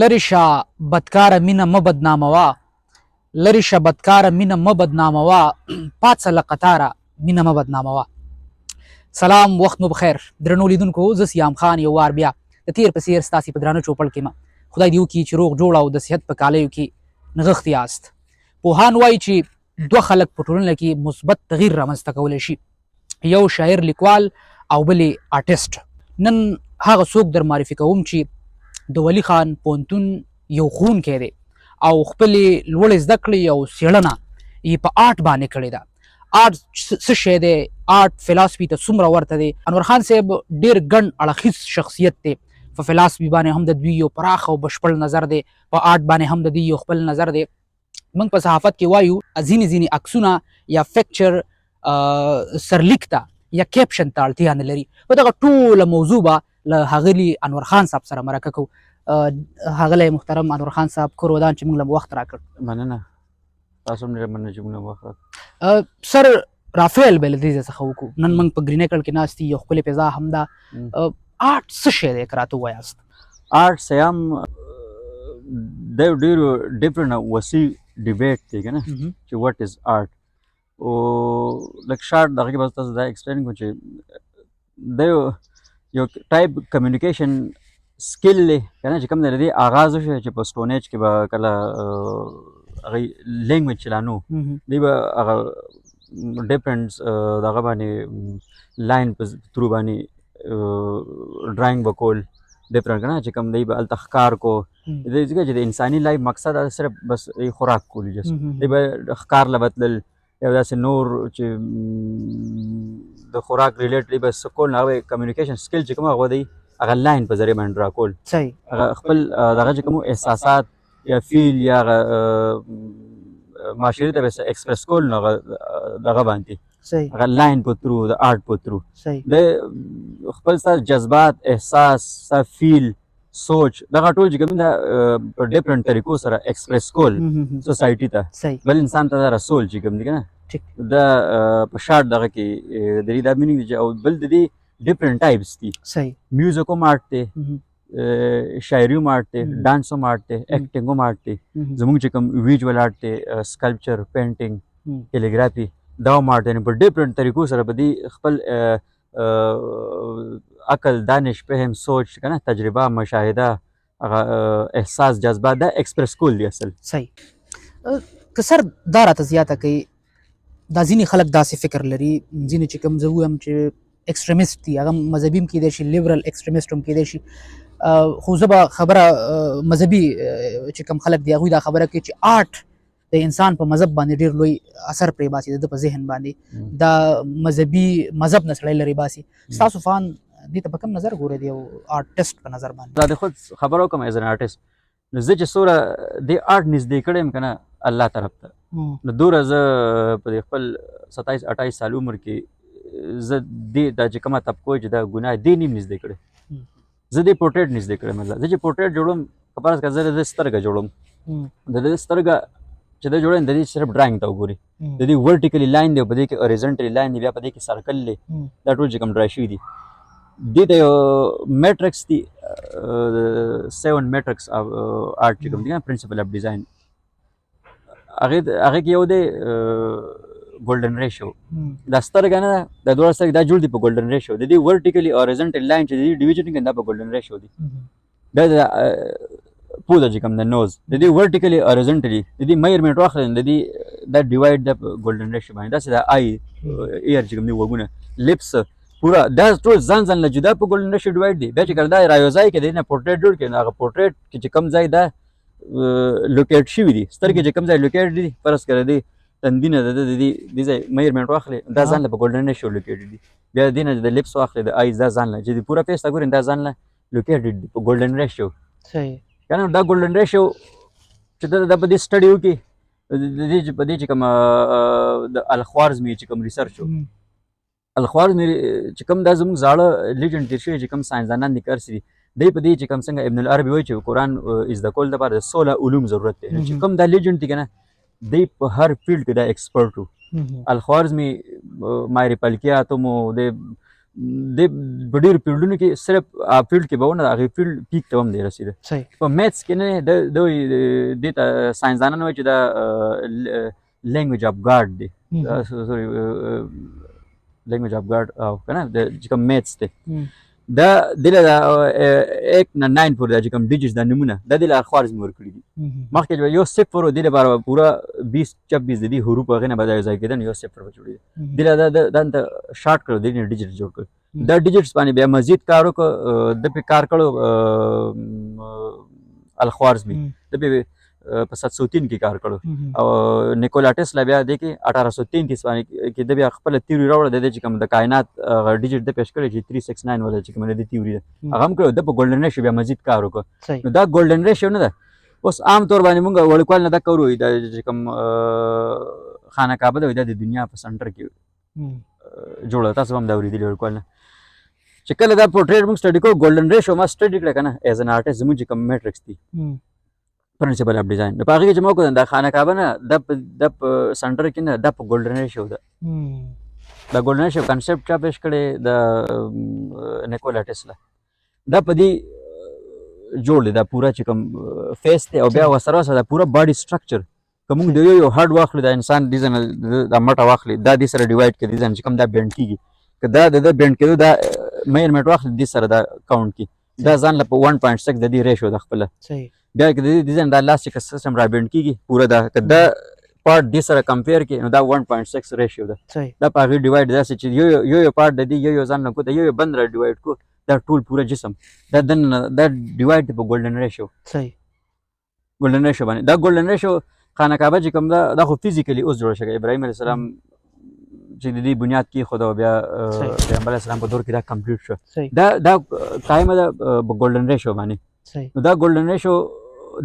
لرې شه بدکاره مینه مه بدناموه، لرې شه بدکاره مینه مه بدناموه، پاڅه له قطاره مینه مه بدناموه. سلام، وخت مو بخیر درنو لیدونکو، زه سیام خان یو وار بیا د تیر په څیر ستاسې په درانه چوپړ کې ما. خدای دې وکړي چې روغ جوړ او د صحت په کالیو کې نغښتي یاست. پوهان وایي چې دوه خلک په ټولنه کې مثبت تغییر رامنځته کولی شي، یو شاعر لیکوال او بل آرټیسټ. نن هغه څوک در معرفي کوم چې د ولي خان پوهنتون یو ښوونکی دی او خپلې لوړې زده کړې او څېړنه یې په آرټ باندې کړې ده. آرټ څه شی دی، آرټ فلسفي ته څومره ورته دی؟ انور خان صاحب ډېر ګڼ اړخیز شخصیت دی. په فلسفي باندې هم د دوی یو پراخ او بشپړ نظر دی، په آرټ باندې هم د دوی یو خپل نظر دی. موږ په صحافت کې وایو ځینې ځینې عکسونه یا فکچر سرلیک ته یا کیپشن ته اړتیا نه لري. په دغه ټوله موضوع به له ښاغلي انور خان صاحب سره مرکه کوو. ښاغلی محترم انور خان صاحب، کور ودان چې موږ له وخت راکړ. مننه، تاسو هم ډېره مننه چې موږ له وخت راکړ. سر رافیل به له دې ځای څخه وکړو. نن موږ په ګرینیکل کې ناست یو، ښکلې فضا هم ده. آرټ څه شی دی که راته ووایاست؟ آرټ سیام د یو ډېر ډیفرنټ وسیع ډیبیټ دی که نه، چې واټ از آرټ. او لږ شارټ دغه کې به تاسو دا ایکسپلین کړم چې د یو ټایپ کمیونیکیشن سکیل دی که نه، چې کوم دی له دې آغاز وشو چې په سټون ایج کې به کله هغه لینګویج چې لا نو دی به هغه ډیفرنټ دغه باندې لاین په ترو باندې ډراینګ به کول ډیفرنټ که نه، چې کوم دی به هلته ښکار کو. دې ځکه چې د انساني لایف مقصد صرف بس خوراک کول، جس دی به ښکار له به تلل یا داسې نور چې د خوراک ریلیټ دی به څه کول، هغه کمیونیکیشن سکیل چې کوم هغه دی هغه لاین په ذریعه باندې ډرا کول. هغه خپل دغه چې کوم احساسات یا فیل یا هغه معاشرې ته به څه اکسپرس کول، نو هغه دغه باندې هغه لاین په ترو، د آرټ په ترو د خپل ستا جذبات، احساس، ستا فیل، سوچ، دغه ټول چې کوم ده په ډیفرنټ طریقو سره اکسپرس کول سوسایټي ته، بل انسان ته دا رسول چې کوم دی که نه، دا په شارټ دغه کې د دې دا مینینګ دی. او بل د دې ډیفرنټ ټایپس دي. میوزیک هم آرټ دی، شاعري هم آرټ دی، ډانس هم آرټ دی، اکټینګ هم آرټ دی، زموږ چې کوم ویژوال آرټ دی، سکلپچر، پینټینګ، کیلیګرافي، دا هم آرټ دی. په ډیفرنټ طریقو سره په دې خپل عقل، دانش، فهم، سوچ که نه، تجربه، مشاهده، هغه احساس، جذبه، دا اکسپرس کول دي اصل. صحیح. که سر دا راته زیاته کړئ، دا ځینې خلک داسې فکر لري، ځینې چې کوم زه ووایم چې اکستریمیست دي، هغه مذهبي هم کېدای شي، لیبرل اکستریمیست هم کېدای شي، خو زه به خبره مذهبي چې کوم خلک دي هغوی دا خبره کوي چې آرټ د انسان په مذهب باندې ډېر لوی اثر پرې باسي، د ده په ذهن باندې، دا مذهبي مذهب نه سړی لرې باسي. ستاسو فان دې ته په کوم نظر ګورئ، د یو آرټسټ په نظر باندې؟ دا د خود خبره وکړم ایز ان آرټسټ، نو زه چې څومره دې آرټ نږدې کړی یم که نه الله طرف ته، نو دومره زه په دې خپل 27 28 سال عمر کې زه دې دا چې کومه طبقه چې دا ګناه دې نیم نږدې کړی، زه دې پورټریټ نږدې کړی. مطلب زه چې پورټریټ جوړوم، که فرض کړه زه د دې سترګه جوړوم، د دې سترګه چې دا جوړوم د دې صرف ډراینګ ته وګوري، د دې ورټیکلی لاین دی، په دې کې هوریزونټلی لاین دی، بیا په دې کې سرکل دی، دا ټول چې کوم ډرای شوي دي، دې ته یو میټرکس دی، 7 میټرکس آرټ چې کوم دی، پرنسپل اف ډیزاین، هغې کې یو دی ګولډن ریشو. دا سترګه نه ده، دا دواړه سترګې دا جوړ دي په ګولډن ریشو، د دې ورټیکلی هوریزونټل لاین چې د دې ډیویژن کې دا په ګولډن ریشو دی. دا د پوزه چې کوم د نوز د دې ورټیکلی هوریزونټلی د دې میرمنټ واخلئ، د دې دا ډیوایډ د ګولډن ریشو باندې، داسې د آی ایر چې کوم دی، غوږونه، لیپس، پوره دا ټول ځان ځان له جدا په ګولډن ریشو ډیوایډ دي. بیا چې کله دا رایو ځای کې د دې نه پورټریټ جوړ کړي، نو هغه پورټریټ کې چې کوم ځای دا لوکیټ شوي دي، سترګې چې کوم ځای لوکیټ دي، فرض کړه دې تندي نه د دې دې ځای میرمنټ واخلې، دا ځان له په ګولډن ریشو لوکیټ دي. بیا د دې نه د لیپس واخلې، د آیز، دا ځان له چې د پوره فیس ته ګورې، دا ځان له لوکیټډ دي په ګولډن ریشو. که نه دا ګولډن ریشو چې دا په دې سټډي وکړي، د دې چې په دې چې کوم د الخوارزمي چې کوم ریسرچ و، الخوارزمي چې کوم دا زموږ زاړه لیجنډ تېر شوی چې کوم ساینسدانان دي کار سي دی، په دې چې کوم څنګه ابن العربي وایي چې قرآن زده کول دپاره د 16 علوم ضرورت دی، چې کوم دا لیجنډ دی که نه، دی په هر فیلډ کې دا ایکسپرټ و. الخوارزمي ماهر فلکیات هم و، دی د په ډېرو فیلډونو کې صرف فیلډ کې به ونه، هغې فیلډ پیک ته هم دی رسېده. په میتھس کې نه، د دې ته ساینسدانان وایي چې دا لینګویج اف ګاډ دی، سوري لینګویج اف ګاډ او که نه چې کوم میتھس دی، دا دله دا 1 نه 9 پورې دا چې کوم ډیجټس دا نمونه دا دله خوارزمي ورکړي دي. مخکې چې یو صفر و، دې لپاره به پوره 20 26 د دې حروف هغې نه به دا یو ځای کېده، نو یو صفر به جوړېده. دله دا دا شارټ کړو، دې نه ډیجټ جوړ کړو. دا ډیجټس باندې بیا مزید کار وکړو، ده پې کار کړو الخوارزمي، ده پې په 703 کې کار کړو. او نیکولا ټسلا بیا دې کې 1833 باندې کې ده بیا خپله تیوري راوړه، د دې چې کوم د کائنات هغه ډیجټ ده پېښ کړی چې 369 والا چې کوم د تیوري ده، هغه هم کړو. ده په ګولډن ریشو بیا مزید کار وکړو. نو دا ګولډن ریشو نه ده. اوس عام طور باندې مونږ وړوکوال نه دا کوو، دا چې کوم خانه کعبه ده، دا د دنیا په سنټر کې جوړه، تاسو هم دا اورېدلي وړوکوال نه. چې کله دا پورټریټ مونږ سټډي کوو، ګولډن ریشو ما سټډي کړه که نه ایز ان آرټسټ، زموږ چې کوم میټرکس دي پرنسپل اف ډیزاین، نو په هغې کې چې ما وکتل دا خانه کعبه نه، دا په سنټر کې نه، دا په ګولډن ریشو ده. دا ګولډن ریشو کنسپټ چا پېښ کړی؟ د نیکولا ټسلا. دا په دې جوړ دی، دا پوره چې کوم فیس دی، او بیا ورسره ورسره دا پوره باډي سټرکچر. که موږ د یو یو هډ واخلو، دا انسان دې ځای نه دا مټه واخلي، دا دې سره ډیوایډ کړي، دې ځای نه چې کوم دا بینډ کېږي، که دا د ده بینډ کېدو دا میژرمنټ واخلي، دې سره دا کاونټ کړي، دا ځان له په 1.6 د دې ریشو ده خپله. بیا که د دې ځای نه دا لاس چې که سیسټم را بینډ کېږي پوره، دا که دا پارټ دې سره کمپیر کړي، نو دا 1.6 ریشو ده. دا په هغې ډیوایډ داسې چې یو یو یو پارټ د دې یو یو ځان نه کو، دا یو یو بند را ډیوایډ کو، دا ټول پوره جسم دا دننه دا ډیوایډ دی په ګولډن ریشو. ګولډن ریشو باندې دا ګولډن ریشو خانه کعبه چې کوم ده، دا خو فزیکلی اوس جوړه شوې. ابراهیم علیه السلام چې د دې بنیاد کېښود او بیا پیغمبر علیه السلام په دور کې دا کمپلیټ شو. دا قایمه ده په ګولډن ریشو باندې. نو دا ګولډن ریشو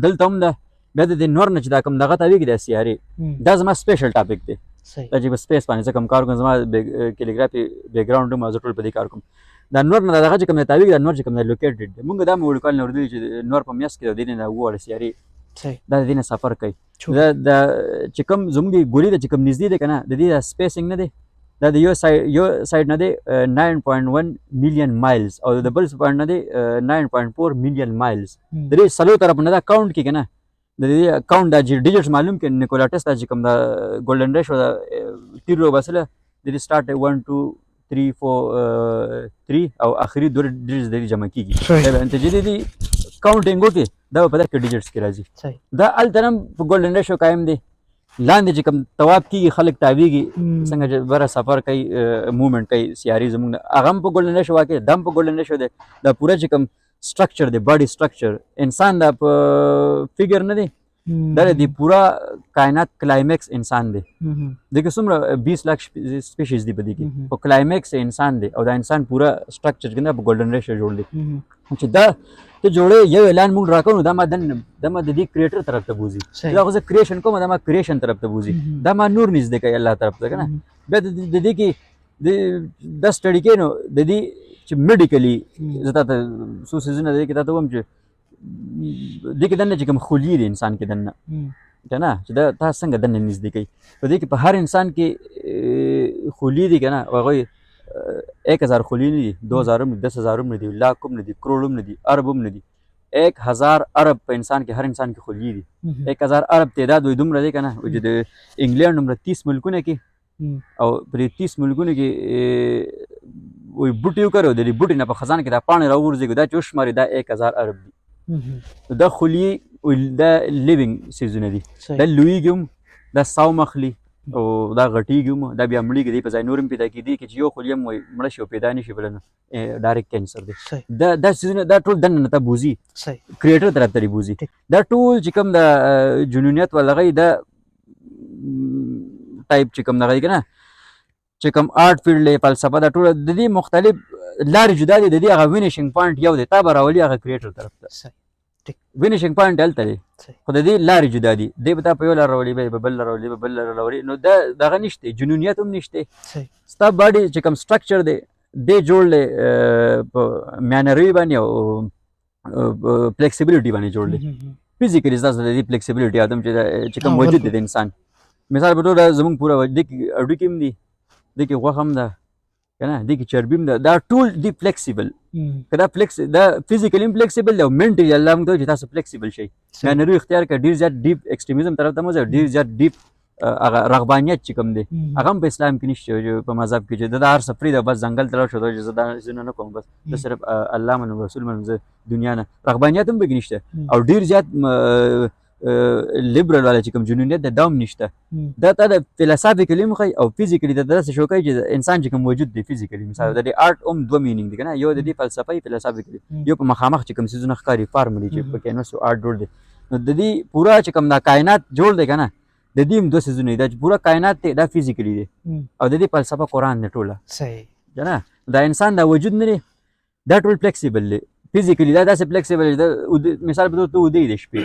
دلته هم ده. بیا د دې نور نه چې دا کوم دغه تاویږي د سیارې، دا زما سپیشل ټاپک دی. دا چې په سپیس باندې زه کوم کار کوم، زما کیلیګرافي بیکګراوند هم زه ټول په دې کار کوم. دا نور نه دغه چې کوم تاویږي، دا نور چې کوم لوکیټډ دی، مونږ دا مو وړوکوال نه اورېدلي چې نور په میاشت کې د دې نه اووه واړه سیارې دا د دې نه سفر کوي. دا چې کوم زموږ ګولې ده چې کوم نږدې دی که نه، د دې دا سپیسینګ نه دی، دا د یو سایډ نه دی 9.1 میلیون مایلز او د بل پوینټ نه دی 9.4 میلیون مایلز. د دې څلور طرف نه دا کاونټ کړي که نه، د دې کاونټ دا چې ډیجټس معلوم کړي. نیکولا ټسلا چې کوم دا ګولډن ریشو دا تیر وباسله، د دې سټارټ دی 1 2 3 4 3 او اخري دوه ډیجټس د دې جمع کېږي. دا به چې د دې کاونټینګ وکړي، دا به په دغه ډیجټس کې راځي. دا هلته هم په ګولډن ریشو قایم دی. لاندې چې کوم تواب کېږي، خلک تاویږي، څنګه چې بره سفر کوي، موومنټ کوي سیارې زموږ نه، هغه هم په ګولډن ریشو واقع دی، دا هم په ګولډن ریشو دی. دا پوره چې کوم سټرکچر دی، باډي سټرکچر انسان دا په فیګر نه دی، دا د پوره کائنات کلایمکس انسان دی. دې کې څومره 20 لاک سپیشیز دی په دې کې، په کلایمکس انسان دی او دا انسان پوره سټرکچر کې په ګولډن ریشو جوړ دی. چې دا ته جوړې یو اعلان مونږ راکړو، دا ما دننه، دا ما د دې کریټر طرف ته بوزي. دا خو زه کریشن کوم، دا ما کریشن طرف ته بوزي، دا ما نور نږدې کوي الله طرف ته که نه. بیا د دې کې دا سټډي کې نو د دې چې میډیکلی زه تا ته څو څیزونه دې کې تا ته ووایم چې دې کې دننه چې کوم خلیې دی انسان کې دننه که نه، چې دا تا څنګه دننه نږدې کوي، په دې کې په هر انسان کې خلیې دي که نه، هغوی 1000 خلیې نه دي، 2000 هم نه دي، 10000 هم نه دي، لاک هم نه دي، کروړ هم نه دي، ارب هم نه دي. 1000 ارب په انسان کې، هر انسان کې خلیې دي. 1000 ارب تعداد وایي دومره دی که نه، چې د انګلینډ دومره 30 ملکونه کې او په دې 30 ملکونو کې وایي بوټي وکرو، د دې بوټي نه په خزان کې دا پاڼې راوغورځېږي، دا چې وشماري دا 1000 ارب دي. دا خلیې دا لیوینګ څیزونه دي، دا لویږي هم، دا ساوم اخلي او دا غټېږي هم، دا بیا مړېږي، دې په ځای نور هم پیدا کېدی چې یو خلیه هم وایي مړه شي او پیدا نه شي، بله نه ډایرکټ کینسر دی. دا څیزونه دا ټول دننه ته بوځي، کریټر طرف ته بوځي. دا ټول چې کوم د جنونیت والا غي دا ټایپ چې کوم دغه دی که نه، چې کوم آرټ فیلډ دی، فلسفه ده، ټول د دې مختلف لارې جدا دي. د دې هغه ونیشینګ پوینټ یو دی، تا به راولي هغه کریټر طرف ته. ونیشینګ پوینټ هلته دی، خو د دې لارې جدا دي. دی به تا په یو لار راولي، به بل لار راولي، به بل لار راولي. نو دا دغه نشته، جنونیت هم نشته. ستا باډي چې کوم سټرکچر دی، دی جوړ دی په میانروي باندې او فلیکسیبিলিټي باندې جوړ دی. فزیکلی ستاسو د دې فلیکسیبিলিټي ادم چې کوم وجود دی د انسان، مثال په توګه زمونږ پوره وجود کې هډوکي هم دي، دې کې غوښه هم ده که نه، دې کې چربي هم ده، دا ټول دی فلیکسیبل. که دا فلیکس، دا فزیکلی هم فلیکسیبل دی او منټلی الله موږ ته چې تاسو فلیکسیبل شئ. میانه اختیار کړه، ډېر زیات ډیپ ایکستریمیزم طرف ته مه ځئ، ډېر زیات ډیپ هغه رغبانیت چې کوم دی هغه هم په اسلام کې نشته، چې په مذهب کې چې دا هر څه پرېږده بس ځنګل ته لاړ شو، چې زه دا څیزونه نه کوم، بس زه صرف الله منم رسول منم، زه دنیا نه، رغبانیت هم پکې نشته. او ډېر زیات لیبرل والا چې کوم جنونیت دی دا هم نشته. دا ته د فلسفیکلی هم ښایي او فزیکلی دا داسې شو کوي چې انسان چې کوم وجود دی فزیکلی. مثال د دې آرټ هم دوه مینینګ دی که نه، یو د دې فلسفه فلسفیکلی، یو په مخامخ چې کوم څیزونه ښکاري فارملی چې په کینوس آرټ جوړ دی. نو د دې پوره چې کوم دا کائنات جوړ دی که نه، د دې هم دوه څیزونه دي، دا چې پوره کائنات دی دا فزیکلی دی او د دې فلسفه قرآن دی ټوله. صحیح. که نه دا انسان دا وجود نه دی، دا ټول فلیکسیبل دی فزیکلی، دا داسې فلیکسیبل دی، مثال په توګه ته ویده یې د شپې،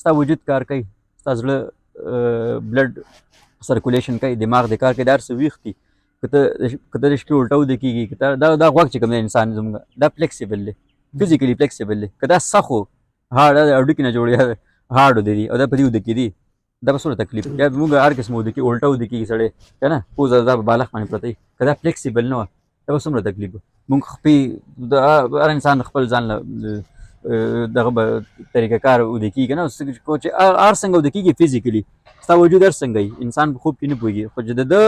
ستا وجود کار کوي، ستا زړه بلډ سرکولیشن کوي، دماغ دې کار کوي، دا هر څه ویښ دي. که ته د شپې الټه ویده کېږي، که ته دا غوږ چې کوم دی انسان زموږ دا فلیکسیبل دی، فزیکلی فلیکسیبل دی. که دا سخت و هارډ، دا هډوکي نه جوړ هارډ دی او دا په دې ویده کېدي، دا به څومره تکلیف. بیا موږ هر قسم ویده کېږي، الټه ویده کېږي سړی که نه، پوزه دا په بالښت باندې پرته وي، که دا فلیکسیبل نه وه دا به څومره تکلیف. موږ خپې د هر انسان خپل ځان له دغه به طریقه کار ویده کېږي که نه، چې هر څنګه ویده کېږي فزیکلی ستا وجود هر څنګه وي، انسان په خوب کې نه پوهېږي، خو چې د ده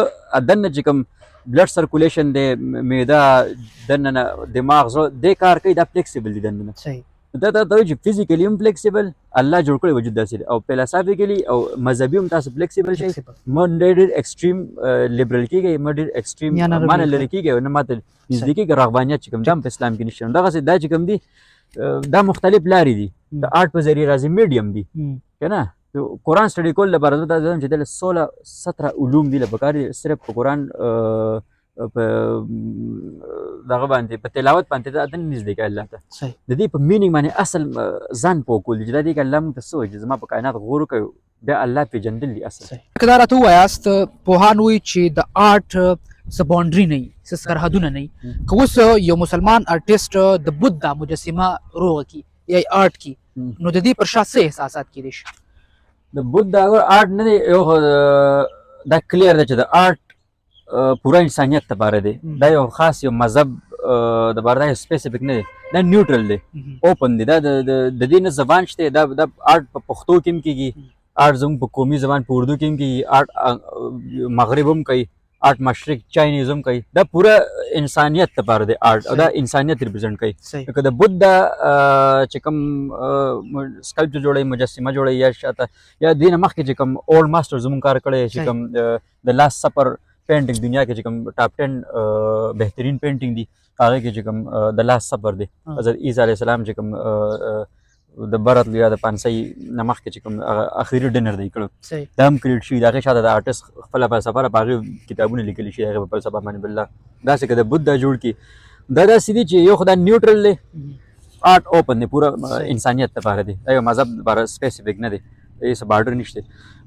دننه چې کوم بلډ سرکولیشن دی، معده دننه دماغ زړه دې کار کوي، دا فلیکسیبل دی دننه. دا ته وایي چې فزیکلی هم فلیکسیبل الله جوړ کړی وجود داسې دی، او فلسفیکلی او مذهبي هم تاسو فلیکسیبل شئ. مه ډېر ډېر ایکستریم لیبرل کېږئ، مه ډېر ایکستریم ما نه لرې کېږئ او نه ماته نږدې کېږئ. رغبانیت چې کوم دا هم په اسلام کې نشته. دغسې دا چې کوم دي دا مختلف لارې دي، د آرټ په ذریعه راځي، میډیم دي که نه. قرآن سټډي کول لپاره زه دا وایم چې دلته 16-17 علوم دي لپاره کار دي، صرف په قرآن په دغه باندې په تلاوت باندې دا نه نږدې کوي الله ته. د دې په مینینګ باندې اصل ځان پوه کول دي چې دا دې کې الله موږ ته څه وایي، چې زما په کائنات غور وکړي، بیا الله پېژندل دي اصل. که دا راته ووایاست، پوهان وایي چې د آرټ څه باونډري نه وي، څه سرحدونه نه وي. که اوس یو مسلمان آرټیسټ د بودا مجسمه روغه کړي یا یې آرټ کړي، نو د دې پر شا څه احساسات کېدای شي؟ د بودا آرټ نه دی، یو خو دا کلیر دی چې د آرټ پوره انسانیت لپاره دی، دا یو خاص یو مذهب د باره دا یو سپیسیفیک نه دی، دا نیوټرل دی، اوپن دی. دا د دې نه زبان شته، دا آرټ په پښتو کې هم کېږي، آرټ زموږ په قومي زبان په اردو کې هم کېږي، آرټ مغرب هم کوي، آرټ مشرق چاینیز هم کوي. دا پوره انسانیت لپاره دی آرټ، او دا انسانیت ریپرزینټ کوي. لکه د بودا چې کوم سکلپچر جوړوي، مجسمه جوړوي، یا شاته یا دې نه مخکې چې کوم اولډ ماسټر زموږ کار کړی، چې کوم د لاست سپر پینټینګ دنیا کې چې کوم ټاپ 10 بهترین پینټینګ دي، هغه کې چې کوم د لاست سپر دی، حضرت عیسی علیه السلام چې کوم د برت یا د پانسۍ نه مخکې چې کوم هغه اخري ډینر دی کړو، دا هم کریټ شوي. د هغې شاته د آرټسټ خپله فلسفه ده، په هغې کتابونه لیکل شوي، هغې په فلسفه باندې بالله. داسې که د بودا جوړ کړي، دا داسې دي چې یو خو دا نیوټرل دی، آرټ اوپن دی، پوره انسانیت لپاره دی، دا یو مذهب لپاره سپیسیفیک نه دی، هېڅ بارډر نشته.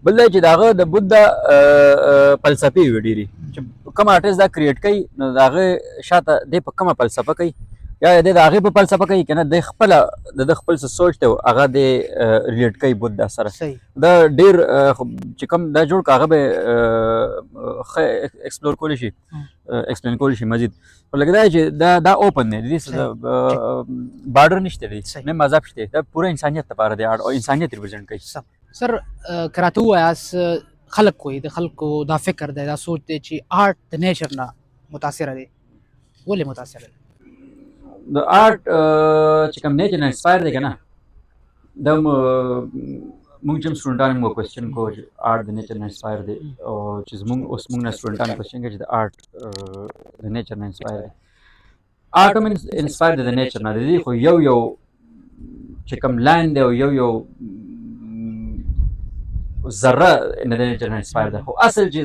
بل دا چې د هغه د بودا فلسفې وي ډېرې، چې کوم آرټسټ دا کریټ کوي، نو د هغه شاته دی په کومه فلسفه کوي، یا دی د هغې په فلسفه کوي که نه، دی خپله د ده خپل څه سوچ دی، هغه دی ریلیټ کوي بودا سره. دا ډېر چې کوم دا جوړ کړه، هغه به ښه ایکسپلور کولی شي، ایکسپلین کولی شي مزید. خو لکه دا چې دا اوپن دی، د دې څه بارډر نشته دی، نه مذهب شته، دا پوره انسانیت لپاره دی آرټ او انسانیت ریپرزینټ کوي. سر که راته ووایاست، خلک وایي، د خلکو دا فکر دی، دا سوچ دی چې آرټ د نیچر نه متاثره دی، ولې متاثره دی؟ د آرټ چې کوم نیچر نه انسپایر دی که نه، دا موږ چې سټوډنټان موږ کوېسچن کوو چې آرټ د نیچر نه انسپایر دی، او چې اوس موږ نه سټوډنټان کوېسچن کوي چې د آرټ د نیچر نه انسپایر دی. آرټ هم انسپایر دی د نیچر نه، د دې خو یو یو چې کوم لاین دی او یو یو ذره نه د نیچر نه انسپایر دی. خو اصل چې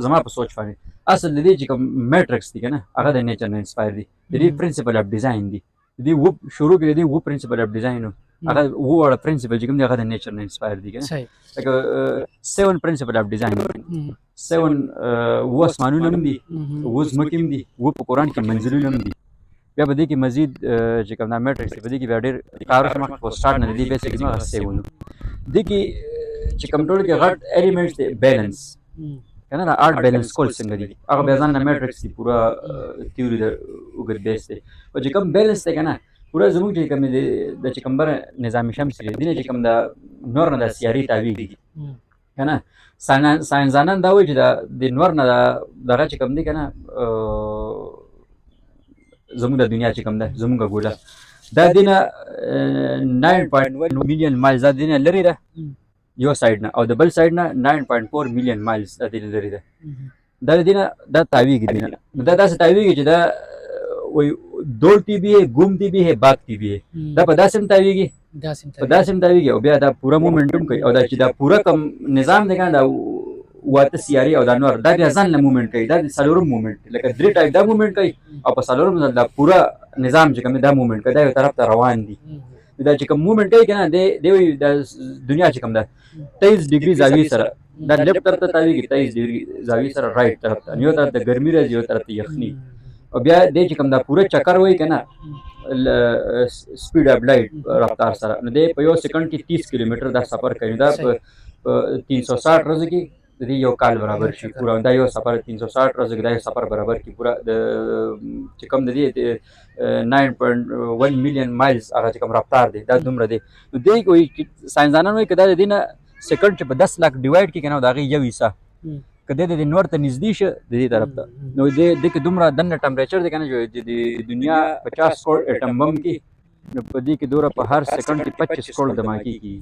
زما په سوچ باندې اصل د دې چې کوم میټرکس دی که نه، هغه د نیچر نه انسپایر دی، د دې پرنسپل اف ډیزاین دی. د دې شروع کې د دې و پرنسپل اف ډیزاین و، هغه و واړه پرنسپل چې کوم دی هغه د نیچر نه انسپایر دی که نه. لکه 7 پرنسپل اف ډیزاین، 7 و اسمانونه هم دي، و ځمکې هم دي، و په قرآن کې منزلونه هم دي. بیا په دې کې مزید چې کوم دا میټرکس دی، په دې کې بیا ډېر کار وشو، مخکې خو سټارټ نه د دې بیسیک زما هغه 7 و. دې کې چې کوم ټول کې غټ الیمنټس دی بیلنس، کنه دا آرټ بیلانس کول څنګه دي، هغه بیا ځان نه میټرکس دی، پوره تیوري د اوږد بیس دی. او چې کوم بیلانس دی کنه، پوره زموږ چې کوم دی د چې کوم بر نظام شمسي دی، دینه چې کوم د نور نه د سیارې تاویږي کنه. ساینسدانان دا وایي چې د نور نه دغه چې کوم دی کنه، زموږ د دنیا چې کوم ده، زموږ ګوله دا دینه 9.1 میلیون مایلز دا دینه لرې ده یو سایډ نه، او د بل سایډ نه 9.4 میلیون مایلز دا دینه لرې ده. دا دینه دا تاویږي دینه، نو دا داسې تاویږي چې دا وایي دوړتی بھی ہے، ګومتی بھی ہے، باغتی بھی ہے. دا په داسې هم تاویږي، په داسې هم تاویږي، او بیا دا پوره مومنټ هم کوي. او دا چې دا پوره کم نظام دی کنه، دا واته سیارې او دا نور دا بیا ځان له مومنټ کوي. دا د څلورم مومنټ، لکه درې ټایپ دا مومنټ کوي، او په څلورم ځل دا پوره نظام چې کوم دا مومنټ کوي، دا یو طرف ته روان دي. دا چې کوم مومنټ کوي کنه، دی وایي دا دنیا چې کوم ده 23 ډیګري زاویې سره دا لیفټ طرف ته تاویږي، 23 ډیګري زاویې سره رائټ طرف ته، یو طرف ته ګرمي راځي، یو طرف ته یخني. او بیا دې چې کوم دا پوره چکر وایي کنه سپیډ اف لایټ رفتار سره، نو دی په یو سیکنډ کې 30 کیلومتر دا سفر کوي. دا په 360 ورځو کې د دې یو کال برابر شي پوره. دا یو سفر 360 ورځو کې دا یو سفر برابر کړي پوره. د چې کوم د دې 9.1 میلیون مایلز هغه چې کوم رفتار دی دا دومره دی. نو دی وایي چې ساینسدانان وایي که دا د دې نه سیکنډ چې په 10 لاک ډیوایډ کړي که نه، د هغې یو حصه که دی د دې نور ته نږدې شه د دې طرف ته، نو دې کې دومره دننه ټمپریچر دی که نه چې د دنیا 50 کروڑ اټم بم کې، نو په دې کې دومره په هر سیکنډ کې 25 کروڑ دماکې کېږي.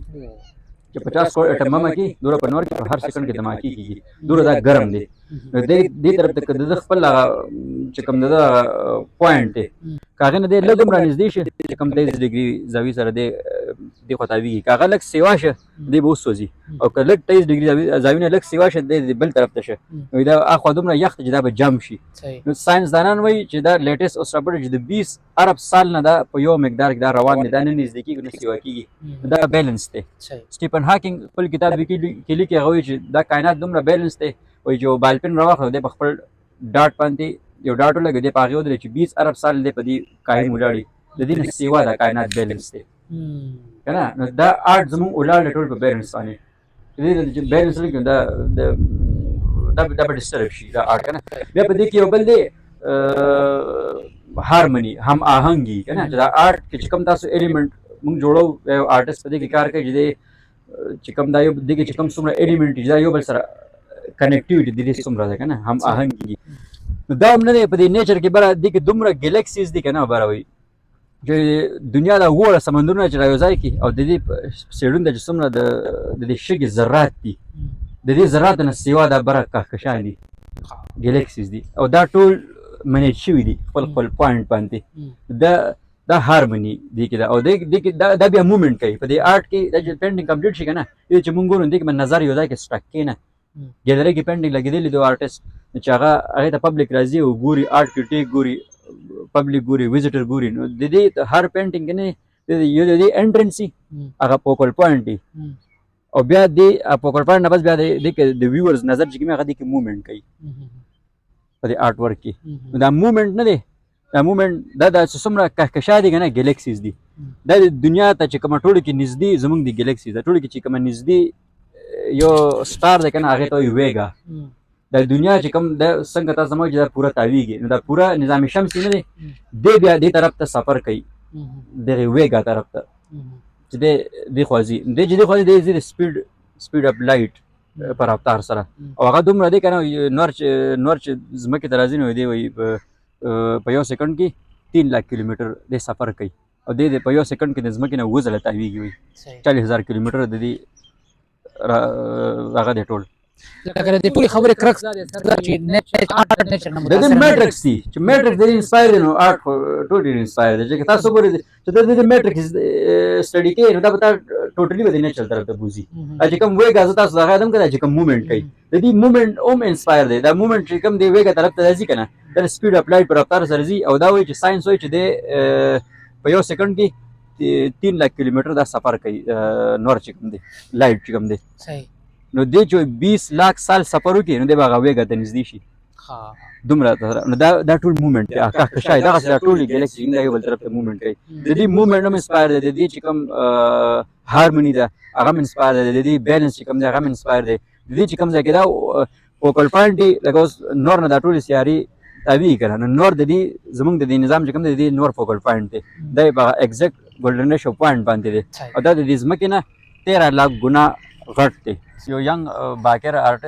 چې 50 کروڑ اټم بم کې دومره په نور کې په هر سیکنډ کې دماکې کېږي، دومره دا ګرم دی. نو دې طرف ته که د ده خپل هغه چې کوم د ده پوینټ دی، که هغې نه دی لږ هم رانږدې شي چې کوم 23 ډیګري زاویې سره دی دې خوا تاویږي، که هغه لږ سیوا شه دی به وسوځي، او که لږ 23 ډیګري زاویې نه لږ سیوا شه دی بل طرف ته شه، نو دا اخوا دومره یخ دی چې دا به جم شي. نو ساینسدانان وایي چې دا لیټسټ اوس راپورټ چې د 20 ارب سال نه دا په یو مقدار کې دا روان دی، دا نه نږدې کېږي نه سیوا کېږي، دا بیلانس دی. سټیفن هاکینګ خپل کتاب کې لیکي، هغه وایي چې دا کائنات دومره بیلانس دی، وایي چې یو بالپین راواخله دی په خپل ډاټ باندې یو ډاټ ولګوي، دی په هغې ودرېد چې 20 ارب سال دی په دې قایم ولاړ، د دې نه سیوا دا کائنات بیلانس دی که نه. نو دا آرټ زموږ ولاړ دی ټول په بیلانس باندې. د دې چې بیلانس لګي دا دا به ډسټرب شي دا آرټ که نه. بیا په دې کې یو بل دی هارموني، هم آهنګي که نه، چې دا آرټ کې چې کوم تاسو ایلیمنټ موږ جوړو، یو آرټسټ په دې کې کار کوي چې دی چې کوم دا یو دې کې چې کوم څومره ایلیمنټ دي دا یو بل سره کنیکټیویټي د دې څومره ده که نه، هم آهنګي. نو دا هم نه دی په دې نیچر کې بره دې کې دومره ګلیکسیز دي که نه، بره وایي چې دنیا دا وړه سمندرونه چې رايوځای کړي، او د دې څېړون ده چې څومره د دې شګې ذرات دي، د دې ذراتو نه سیوا دا بره کهکشان دي، ګلیکسیز دي، او دا ټول منیج شوي دي خپل خپل پوینټ باندې. دا هارموني دې کې ده، او دې کې دا بیا موومنټ کوي په دې آرټ کې. دا چې پینټینګ کمپلیټ شي که نه، دې چې مونږ ګورو دې کې به نظر یو ځای کې سټک کړي نه، ګیلری کې پینټینګ لګېدلې دی آرټسټ، نو چې هغې ته پبلک راځي او ګوري، آرټ کریټیک ګوري، پبلک ګوري، ویزیټر ګوري، نو د دې هر پینټینګ کې نه یو د دې انټرنس وي، هغه فوکل پوینټ دی، او بیا دې فوکل پوینټ نه بس بیا دې کې د ویورز نظر چې کوم هغه دې کې موومنټ کوي په دې آرټ ورک کې. نو دا موومنټ نه دی، دا موومنټ دا چې څومره کهکشا دي که نه، ګلیکسیز دي، دا د دنیا ته چې کومه ټولو کې نږدې زموږ د ګلیکسیز ده، ټولو کې چې کومه نږدې یو سټار دی که نه، هغې ته وایي ویګا. د دنیا چې کوم د څنګه تاسو زموږ چې دا پوره تاویږي، نو دا پوره نظام شمسي نه دی، دی بیا دې طرف ته سفر کوي، دغې ویګا طرف ته چې دی دې خوا ځي، دی چې دې خوا ځي، دی ځي د سپیډ اف لایټ پر رفتار سره، او هغه دومره دی که نه، نور چې ځمکې ته راځي نو دی وایي په یو سیکنډ کې 3 لاک کیلومتر دی سفر کوي، او دی په یو سیکنډ کې د ځمکې نه 7 ځله تاویږي، وایي 40,000 کیلومتر د دې هغه دی ټول. لکه د دې ټولې خبرې کرکس چې آرټ نیچر نه د دې میټرکس دي، چې میټرکس د دې انسپایر دی، نو آرټ خو ټول ډېر انسپایر دی. چې تاسو وګورئ چې د دې میټرکس سټډي کوي، نو دا به تا ټوټلي به د نیچر طرف ته بوځي. چې کوم ویګا زه تاسو دغه ادم کړه چې کوم موومنټ کوي، د دې موومنټ هم انسپایر دی. دا موومنټ چې کوم دی ویګا طرف ته راځي که نه، دا سپیډ اف لایټ پر رفتار سره ځي، او دا وایي چې ساینس وایي چې دی په یو سیکنډ کې 3 لاک کیلومتر دا سفر کوي، نور چې کوم دی لایټ چې کوم دی. نو دې چې 20 لاک سال سفر وکړي، نو دی به هغه ویګا ته نږدې شي. دومره نو دا ټول موومنټ دی، کهکشا دی، دغسې دا ټولې ګلیکسي چې یو بل طرف ته موومنټ کوي. د دې موومنټ هم انسپایر دی، د دې چې کوم هارموني ده هغه هم انسپایر دی، د دې بیلانس چې کوم دی هغه هم انسپایر دی، د دې چې کوم ځای کې دا فوکل پوینټ دی. لکه اوس نور نه دا ټولې سیارې تابع که نه، نو نور د دې زمونږ د دې نظام چې کوم دی د دې نور فوکل پوینټ دی، دا یې په ایگزیکټ ګولډن ریشو پوینټ باندې دی او دا د دې ځمکې نه 13 لاک ګنا غټ دی. یو ینګ باکر آرټ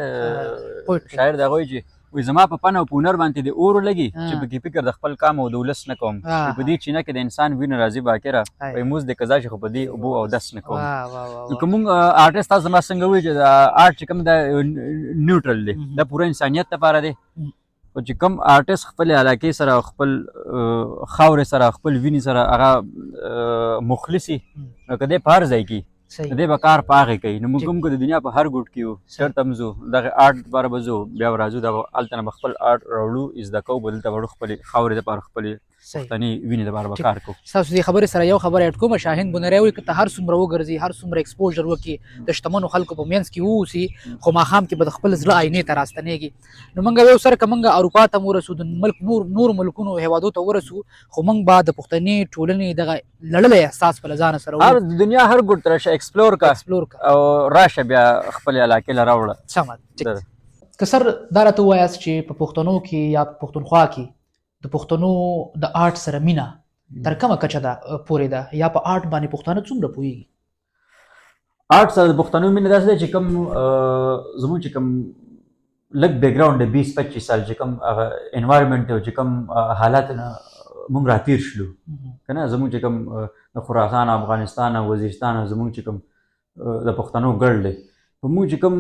شاعر دا وایي چې وایي زما په پن او په هنر باندې د اور لګي چې پکې فکر د خپل کام او د ولس نه کوم، په دې چینه کې د انسان وینه راځي باکره، وایي موز د قضا شي خو په دې اوبو او دس نه کوم. نو که مونږ آرټسټ تاسو زما څنګه وایي چې آرټ چې کوم دا نیوټرل دی، دا پوره انسانیت لپاره دی، خو چې کوم آرټسټ خپلې علاقې سره خپل خاورې سره خپل وینې سره هغه مخلص وي، نو که دی په هر ځای کې دې به کار په هغې کوي. نو موږ هم که د دنیا په هر ګوټ کې یو، چېرته هم ځو دغه آرټ لپاره به ځو، بیا به راځو دا به هلته نه به خپل آرټ راوړو، زده کوو به، دلته به وړو خپلې خاورې دپاره خپلې پښتنې وینې دپاره به کار کوو. ستاسو دې خبرې سره یو خبره اډ کوم، شاهین بونیری وایي که ته هر څومره وګرځي، هر څومره ایکسپوژر وکړي، د شتمنو خلکو په منځ کې واوسي، خو ماښام کې به د خپل زړه آینې ته راستنېږي. نو موږ یو سره که موږ اروپا ته هم ورسو، د ملک نور ملکونو هېوادو ته ورسو، خو موږ به د پښتنې ټولنې دغه لړلی احساس په له ځانه سره هر دنیا هر ګوټ ته راشه، ایکسپلور کا، او راشه بیا خپلې علاقې له راوړه. سمه ده. که سر دا راته ووایاست چې په پښتنو کې یا په پښتونخوا کې د پښتنو د آرټ سره مینه تر کومه کچه ده پورې ده، یا په آرټ باندې پښتانه څومره پوهېږي؟ آرټ سره د پښتنو مینه داسې ده چې کوم زموږ چې کوم لږ بیکګراونډ دی، 20-25 سال چې کوم هغه انوایرمنټ دی او چې کوم حالات نه موږ راتېر شلو که نه، زموږ چې کوم د خراسان، افغانستان او وزیرستان زموږ چې کوم د پښتنو ګړ دی، په موږ چې کوم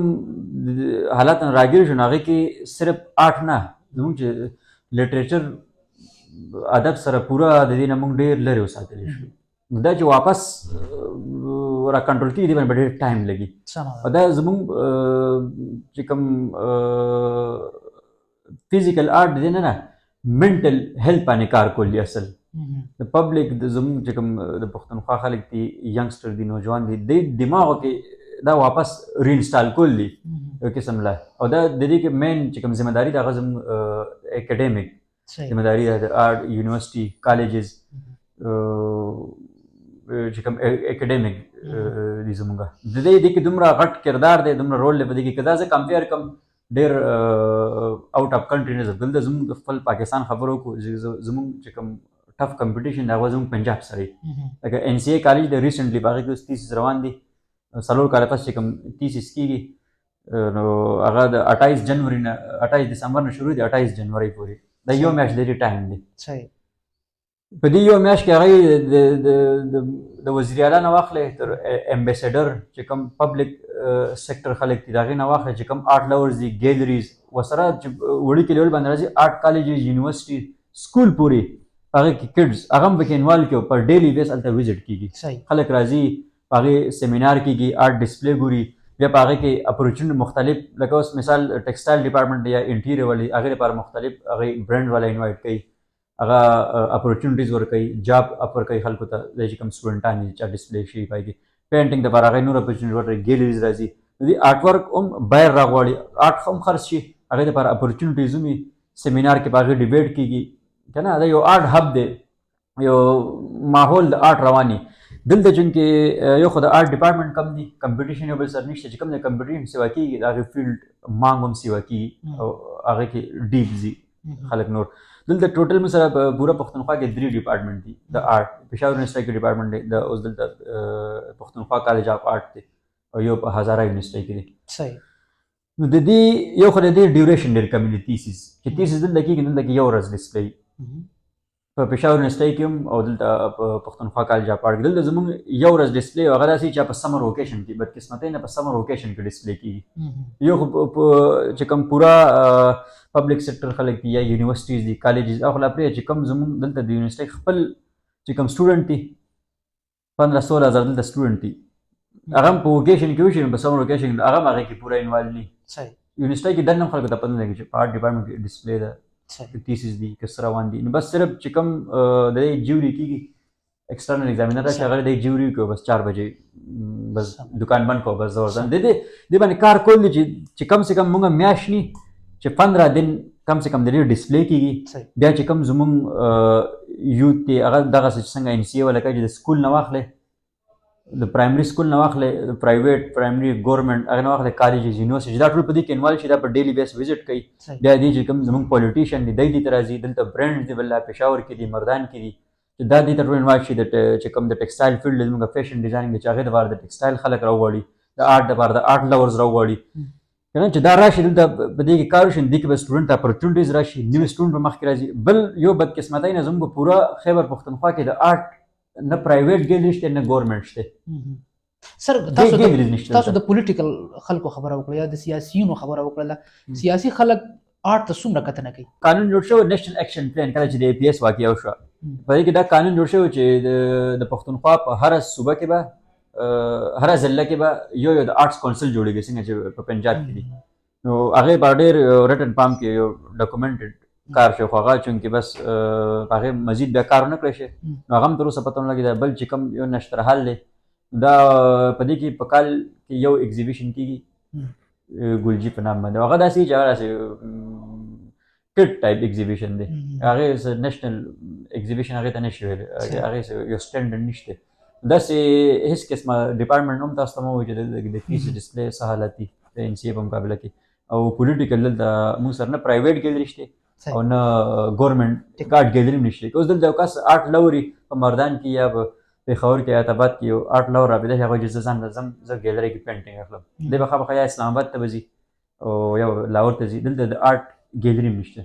حالات نه راګیر شو، نو هغې کې صرف آرټ نه، زموږ چې لټریچر ادب سره پوره د دې نه موږ ډېر لرې وساتلی شو. نو دا چې واپس را کنټرول کېږي، دې باندې به ډېر ټایم لګي. او دا زموږ چې کوم فزیکل آرټ دی نه، نه منټل هیلث باندې کار کول دي. اصل د پبلک د زموږ چې کوم د پښتونخوا خلک دي، ینګسټر دي، نوجوان دي، د دماغو کې دا واپس رینسټال کول دي یو قسم له. او دا د دې کې مین چې کوم ذمه داري ده هغه زموږ اکیډمیک ذمه داري ده، د آرټ یونیورسټي کالجز چې کوم اکیډمیک دي زموږ د دې کې دومره غټ کردار دی، دومره رول دی په دې کې. که دا زه کمپیر کړم ډېر آوټ اف کنټري نه ځم، دلته زموږ خپل پاکستان خبرو کو، زموږ چې کوم ټف کمپټیشن دی هغه زموږ پنجاب سره دی. لکه این سی ای کالج دی ریسنټلی په هغې کې اوس تیسس روان دي، 4 کاله پس چې کوم تیسس کېږي، نو هغه د 28 جنوري نه 28 دسمبر نه شروع دی، 28 جنوري پورې دا یو میاشت د دې ټایم دی. په دې یو میاشت کې هغه د وزیر اعلی نه واخلې تر امبیسیډر چې کوم پبلک سیکټر خلک دي د هغې نه واخلې چې کوم آرټ لورز دي، ګیلریز ورسره چې وړوکي لیول باندې راځي، آرټ کالجز، یونیورسټي، سکول پورې هغې کې کډز هغه هم پکې انوالو کړي او پر ډیلي بیس هلته وزټ کېږي. خلک راځي په هغې سیمینار کېږي، آرټ ډسپلی ګوري، بیا په هغې کې اپورچونټي مختلف، لکه اوس مثال ټیکسټایل ډپارټمنټ یا انټیریئر والي هغې لپاره مختلف هغې برانډ والا انوایټ کوي، هغه اپورچونټیز ورکوي، جاب اپ ورکوي خلکو ته، دی چې کوم سټوډنټان دي چې ډسپلی شي پای کې پینټینګ دپاره هغې نور اپورچونټي ورکوي، ګیلریز راځي، نو دې آرټ ورک هم بایر راغواړي، آرټ هم خرڅ شي، هغې دپاره اپورچونټیز هم وي، سیمینار کې په هغې ډیبیټ کېږي که نه. دا یو آرټ هب دی، یو ماحول د آرټ روان وي. دلته چونکې یو خو د آرټ ډپارټمنټ کم دی، کمپټیشن یو بل سره نشته، چې کوم د کمپټیشن سیوا کېږي د هغې فیلډ مانګ هم سیوا کېږي او هغې کې ډیپ ځي خلک نور. دلته ټوټل موږ سره په پوره پښتونخوا کې 3 ډپارټمنټ دي د آرټ، پېښور یونیورسټۍ کې ډپارټمنټ دی، د اوس دلته پښتونخوا کالج اف آرټ دی او یو په هزاره یونیورسټۍ کې دی. نو د دې یو خو د دې ډیوریشن ډېر کم دی، تیسیس چې تیسیس دلته کېږي، دلته کې یو ورځ ډسپلی په پېښور یونیورسټۍ کې هم او دلته په پښتونخوا کالج اف آرټ کې دلته زموږ یو ورځ ډسپلی، هغه داسې چې په سمر وکیشن کې بدقسمتۍ نه په سمر وکیشن کې ډسپلی کېږي. یو خو چې کوم پوره پبلک سیکټر خلک دي یا یونیورسټیز دي، کالجز، هغه خو لا پرېږده چې کوم زموږ دلته د یونیورسټۍ خپل چې کوم سټوډنټ دي 15-16 هزار دلته سټوډنټ دي، هغه هم په وکیشن کې وشي، نو په سمر وکیشن کې هغه هم هغې کې پوره انوالو نه وي. یونیورسټۍ کې دننه هم خلکو ته پته نه لګي چې په آرټ ډپارټمنټ کې ډسپلی ده، تیسیس دي، که څه روان دي. نو بس صرف چې کوم د دې جیوري کېږي، ایکسټرنل ایگزامینر راشي، هغه د دې جیوري کوي، بس 4 بجې بس دکان بند کوو، بس زه ورځم. د دې باندې کار کول دي چې کم سه کم موږ میاشت نی چې 15 دن کم سه کم د دې ډسپلی کېږي. بیا چې کم زموږ یوت دی هغه دغسې چې څنګه این سی ای والا کوي چې د سکول نه واخلې د پرایمري سکول نه واخلې، پرایویټ، پرایمري، ګورنمنت، هغه نه واخلې کالجز، یونیورسټي، دا ټول په دې کې انوالو شي. دا په ډیلی بیس وزټ کوي. بیا دې چې کوم زموږ پولیټیشن دي، دی دې ته راځي. دلته برانډ دي، بل پېښور کې دي، مردان کې دي، چې دا دې ته ټول انوالو شي. د چې کوم د ټیکسټایل فیلډ، زموږ فیشن ډیزایننګ، چې هغې دپاره د ټیکسټایل خلک راوغواړي، د آرټ دپاره د آرټ لورز راوغواړي، که نه چې دا راشي دلته په دې کې کار وشي، دې کې به سټوډنټ اپرچونټیز راشي، نوي سټوډنټ به مخکې راځي. بل یو بدقسمتۍ نه زموږ پوره خیبر پښتونخوا کې د آرټ نه پرایویټ ګیلری شته، نه ګورنمنت شته. سر، تاسو د پولیټیکل خلکو خبره وکړه یا د سیاسیونو خبره وکړه، سیاسي خلک آرټ ته څومره کتنه کوي؟ قانون جوړ شو، نېشنل اکشن پلان، کله چې د ای پي اس واقعه وشوه، په دې کې دا قانون جوړ شو چې د پښتونخوا په هره صوبه کې به، هره ضلع کې به یو یو د آرټس کونسل جوړېږي، څنګه چې په پنجاب کې دي. نو هغې په ډېر ریټن فارم کې یو ډاکومنټډ کار شو، خو هغه چونکې بس په هغې مزید بیا کار ونه کړی شي، نو هغه هم تر اوسه پته ونه لګېده. بل چې کوم یو نشترحل دی، دا په دې کې په کال کې یو ایگزیبیشن کېږي ګلجي په نام باندې، هغه داسې چې هغه داسې ټټ ټایپ ایگزیبیشن دی، هغې څه نېشنل ایگزیبیشن هغې ته نه شي ویلی، هغې څه یو سټنډرډ نشته. داسې هېڅ قسمه ډپارټمنټ هم تاسو ته مه وایي چې د فیس ډسپلی څه حالت دي د ان سي ای په مقابله کې. او پولیټیکل دلته موږ سره نه پرایویټ ګیلري شته او نه ګورنمنټ آرټ ګیلري نشته. اوس دلته یو کس آرټ لوري په مردان کې یا په پېښور کې یا عطاباد کې یو آرټ لور راپیدا شي، هغه چې زه ځان له ځم، زه ګیلري کې پینټینګ اخلم، دی به خامخا یا اسلام آباد ته به ځي او یا لاهور ته ځي. دلته د آرټ ګیلري نشته.